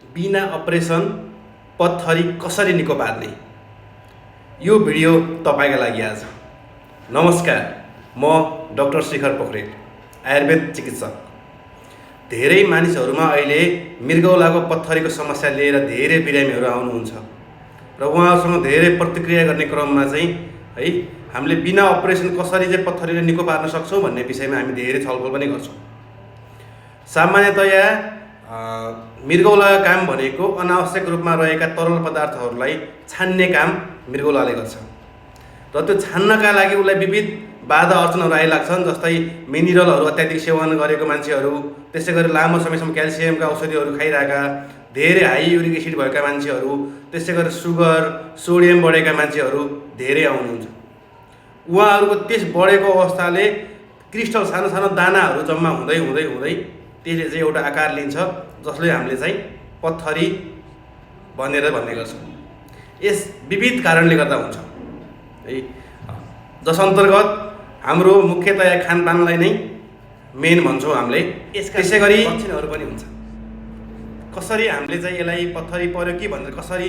बिना अपरेसन पत्थरी कसरी निको पार्ने, यो भिडियो तपाईँका लागि आज। नमस्कार, म डाक्टर शिखर पोखरेल, आयुर्वेद चिकित्सक। धेरै मानिसहरूमा अहिले मृगौलाको पत्थरीको समस्या लिएर धेरै बिरामीहरू आउनुहुन्छ र उहाँहरूसँग धेरै प्रतिक्रिया गर्ने क्रममा चाहिँ है हामीले बिना अपरेसन कसरी चाहिँ पत्थरीले निको पार्न सक्छौँ भन्ने विषयमा हामी धेरै छलफल पनि गर्छौँ। सामान्यतया मृगौलाको काम भनेको अनावश्यक रूपमा रहेका तरल पदार्थहरूलाई छान्ने काम मृगौलाले गर्छ र त्यो छान्नका लागि उसलाई विविध बाधा अर्चनहरू आइलाग्छन्। जस्तै मिनरलहरू अत्याधिक सेवन गरेको मान्छेहरू, त्यसै गरी लामो समयसम्म क्याल्सियमका औषधिहरू खाइरहेका, धेरै हाई युरिक एसिड भएका मान्छेहरू, त्यसै गरी सुगर सोडियम बढेका मान्छेहरू धेरै आउनुहुन्छ। उहाँहरूको त्यस बढेको अवस्थाले क्रिस्टल सानो सानो दानाहरू जम्मा हुँदै हुँदै हुँदै त्यसले चाहिँ एउटा आकार लिन्छ, जसले हामीले चाहिँ पत्थरी भनेर भन्ने गर्छौँ। यस विविध कारणले गर्दा हुन्छ है, जस अन्तर्गत हाम्रो मुख्यतया खानपानलाई नै मेन भन्छौँ हामीले। त्यसै गरी लक्षणहरू पनि हुन्छ, कसरी हामीले चाहिँ यसलाई पत्थरी पर्यो कि भनेर कसरी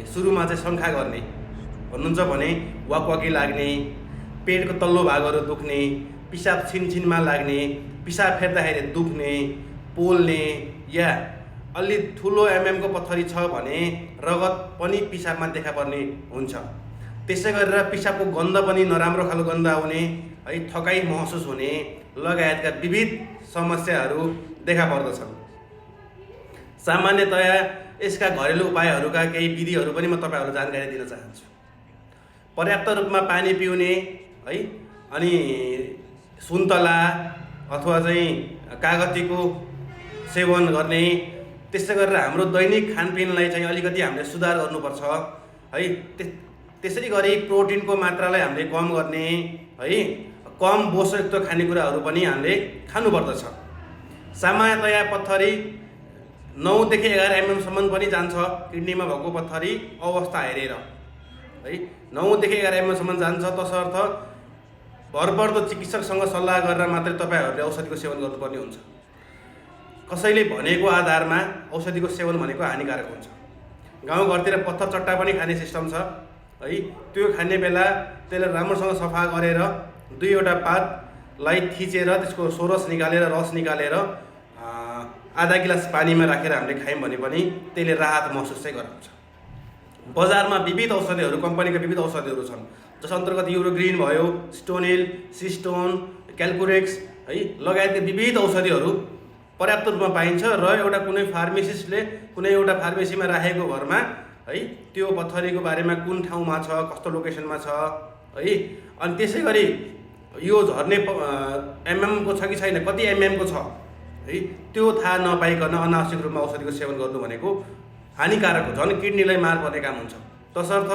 सुरुमा चाहिँ शङ्का गर्ने भन्नुहुन्छ भने वाकवाकी लाग्ने, पेटको तल्लो भागहरू दुख्ने, पिसाब छिनछिनमा लाग्ने, पिसाब फेर्दाखेरि दुख्ने, पोल्ने, या अलि ठुलो एमएमको पत्थरी छ भने रगत पनि पिसाबमा देखा पर्ने हुन्छ। त्यसै गरेर पिसाबको गन्ध पनि नराम्रो खालको गन्ध आउने है, थकाइ महसुस हुने लगायतका विविध समस्याहरू देखा पर्दछन्। सामान्यतया यसका घरेलु उपायहरूका केही विधिहरू पनि म तपाईँहरूलाई जानकारी दिन चाहन्छु। पर्याप्त रूपमा पानी पिउने है, अनि सुन्तला अथवा चाहिँ कागतीको सेवन गर्ने, त्यसै गरेर हाम्रो दैनिक खानपिनलाई चाहिँ अलिकति हामीले सुधार गर्नुपर्छ है। त्यसै गरी प्रोटिनको मात्रालाई हामीले कम गर्ने है, कम बोसयुक्त खानेकुराहरू पनि हामीले खानुपर्दछ। सामान्यतया पत्थरी 9 देखि 11 एमएमसम्म पनि जान्छ किडनीमा भएको पत्थरी अवस्था हेरेर है, 9 देखि 11 एमएमसम्म जान्छ। तसर्थ भरपर्दो चिकित्सकसँग सल्लाह गरेर मात्रै तपाईँहरूले औषधिको सेवन गर्नुपर्ने हुन्छ। कसैले भनेको आधारमा औषधिको सेवन भनेको हानिकारक हुन्छ। गाउँघरतिर पत्थर चट्टा पनि खाने सिस्टम छ है, त्यो खाने बेला त्यसलाई राम्रोसँग सफा गरेर 2वटा पातलाई थिचेर त्यसको सोरस निकालेर रस निकालेर आधा गिलास पानीमा राखेर हामीले खायौँ भने पनि त्यसले राहत महसुस चाहिँ गराउँछ। बजारमा विविध औषधिहरू, कम्पनीका विविध औषधिहरू छन्, जस अन्तर्गत युरोग्रिन भयो, स्टोनिल, सिस्टोन, क्याल्कुरेक्स है लगायतका विविध औषधिहरू पर्याप्त रूपमा पाइन्छ र एउटा कुनै फार्मेसिस्टले कुनै एउटा फार्मेसीमा राखेको घरमा है त्यो पत्थरीको बारेमा कुन ठाउँमा छ, कस्तो लोकेसनमा छ है, अनि त्यसै गरी यो झर्ने एमएमको छ कि छैन, कति एमएमको छ है, त्यो थाहा नपाइकन अनावश्यक रूपमा औषधिको सेवन गर्नु भनेको हानिकारक हो, झन् किडनीलाई मार पर्ने काम हुन्छ। तसर्थ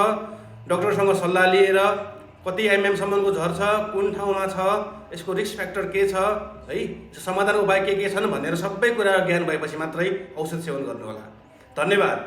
डक्टरसँग सल्लाह लिएर कति एमएमसम्मको झर्छ, कुन ठाउँमा छ, यसको रिस्क फ्याक्टर के छ है, समाधान उपाय के छन् भनेर सबै कुरा ज्ञान भएपछि मात्रै औषध सेवन गर्नुहोला। धन्यवाद।